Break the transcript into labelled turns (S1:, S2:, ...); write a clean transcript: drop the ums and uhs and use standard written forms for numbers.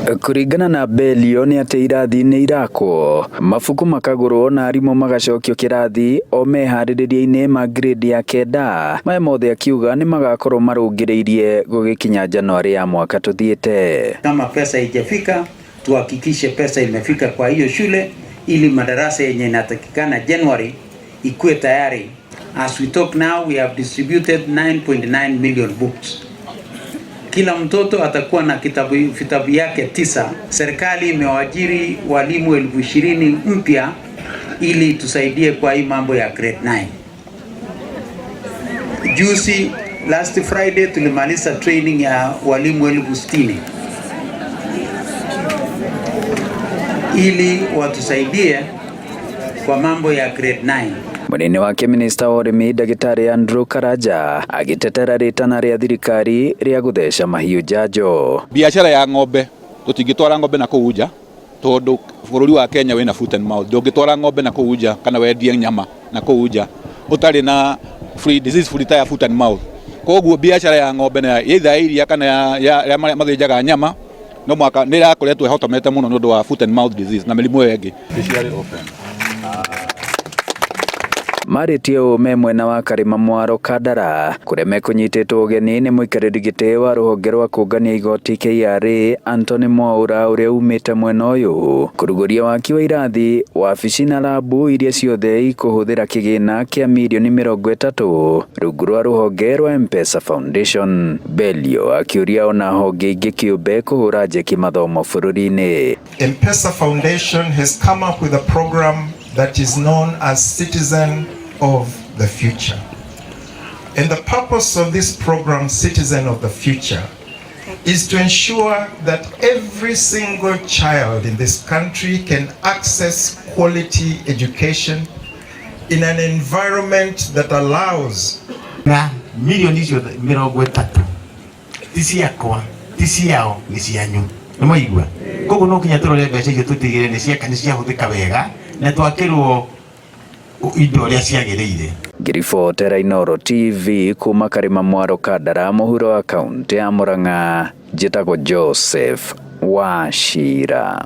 S1: Kũringana na Belio nĩ atĩ irathi nĩ irakwo, mabuku makagũrwo na arimũ magacokio kĩrathi o meharĩrĩria-inĩ ma grade ya kenda. Maya mothe akiuga nĩ magakorwo marũngĩrĩirie gũgĩkinya Januarĩ ya mwaka tũthiĩte.
S2: Kama pesa haijafika, tuhakikishe pesa imefika kwa hiyo shule ili madarasa yenye inatakikana January ikuwe tayari. As we talk now, we have distributed 9.9 million books. Kila mtoto atakuwa na kitabu, vitabu yake 9. Serikali imewaajiri walimu 20,000 mpya ili tusaidie kwa hii mambo ya grade 9. Juzi last Friday tulimaliza training ya walimu 60,000 ili watusaidie kwa mambo ya grade 9.
S1: Mũnene wake minista wa ũrĩmi ndagĩtarĩ Andrew Karanja agĩtetera rĩtana rĩa thirikari rĩa gũtheca mahiũ njanjo.
S3: Biacara ya ng'ombe tũtingĩtwara ng'ombe na kũu nja tondũ bũrũri wa Kenya wĩna foot and mouth. Ndũngĩtwara ng'ombe na kũu nja kana wendie nyama na kũu nja ũtarĩ na free disease free ta ya foot and mouth. Koguo biacara ya ng'ombe na either ya iria kana ya arĩa mathĩnjaga nyama no mwaka nĩ ĩrakoretwo ĩhotomete mũno nĩ ũndũ wa foot and mouth disease na mĩrimũ ĩyo ĩngĩ.
S1: Marĩtie ũũ me mwena wa Karĩma Mwaro Kandara kũrĩa mekũnyitĩtwo ũgeni nĩ mũikarĩri gĩtĩ wa rũhonge rwa kũngania igoti KRA Anthony Mwaũra ũrĩa umĩte mwena ũyũ kũrugũria waki wa irathi wabici na rabu iria ciothe ikũhũthĩra kĩgĩna kĩa mirioni 30 rungu rwa rũhonge rwa M-Pesa Foundation. Belio akĩũria ona honge ingĩ kĩũmbe kũhũra njeki mathomo bũrũri-inĩ.
S4: M-Pesa Foundation has come up with a program that is known as Citizen of the Future. And the purpose of this program, Citizen of the Future, is to ensure that every single child in this country can access quality education in an environment that allows
S5: na milioni icio 30 ti ciakwa, ti ciao, nĩ cianyu, nĩ mwaigua? Koguo no nginya tũrore mbeca icio tũtigĩrĩre nĩ ciaka nĩ ciahũthĩka wega na twakĩrwo indo ũrĩa ciagĩrĩire.
S1: Ngĩribotera Inooro TV kuma Karĩma Mwaro Kandara mũhuro wa kaũntĩ ya Murang'a, njĩtagwo Joseph Wachira.